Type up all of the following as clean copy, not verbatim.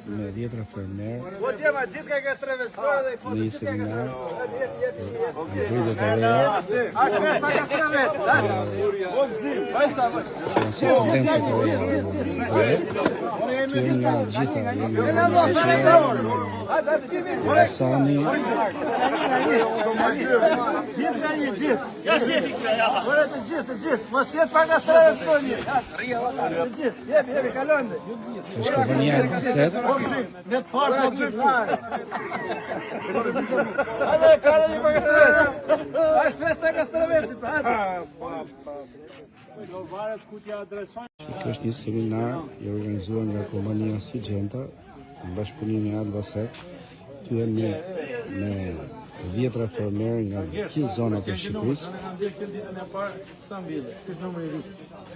me dhjetra fermerë Po djema, gjithë ka Kastravec, flora dhe i në foto, një gjithë ka seminar Kastravec. për hibridet e reja Ashtë festa Kastravec, da? Po gzim, hajca, që janë sot tendencat e reja në hibride. Këtu janë nga gjitha, janë nga Elbasan, nga Elbasani, Gjithë nga një, gjithë. Ja shefi këta, ja. Ore të gjithë, të gjithë. Mos jetë pa Kastravec këto një. Të gjithë, jepi, jepi, kalojmë. është kompania e Set, Ne të parë, po gzim. Hajde, kalojmë pa Kastravec. Ashtë festa Kastravecit, pra, hajde. Kjo është një seminar i organizuar nga kompania Syngenta në bashkëpunim me Albaset. Këtu janë me me dhjetra fermerë nga gjithë zonat e Shqipërisë. Kam ndjerë këtë ditën e parë sa mbille. Ky është numri i ri.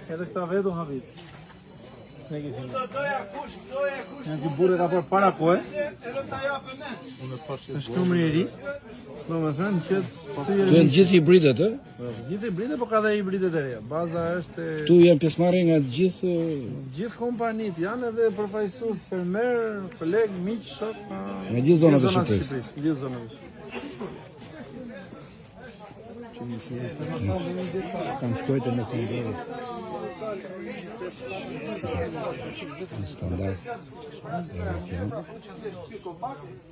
Edhe këta vetë u habit. Ne kishim. Doja kush, doja kush. Ky burrë ka bërë para kohë. Edhe ta japë mend. Është numri i ri. Domethënë që Këtu janë gjithë hibridet, ë? gjithë hibridet, po ka dhe hibridet e reja. Baza është e Këtu janë pjesëmarrje nga gjithë gjithë kompanitë, janë edhe përfaqësues fermer, koleg, miq, shok, Nga gjithë zonat e Shqipërisë. Gjithë zonat e Shqipërisë. Kam shkruajtur në Messenger. Në standard europian.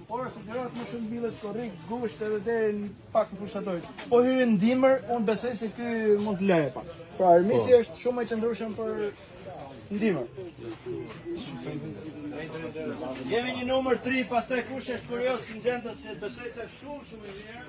Por sugjerohet më shumë mbillet korrik, gusht edhe deri në pak në fushatoj. Po hyri në dimër, unë besoj se ky mund të lëje pak. Pra Armisi është shumë më i qëndrueshëm për në dimër. Kemi një numër 3, pastaj kush është kurioz Syngenta se besoj se është shumë shumë i mirë.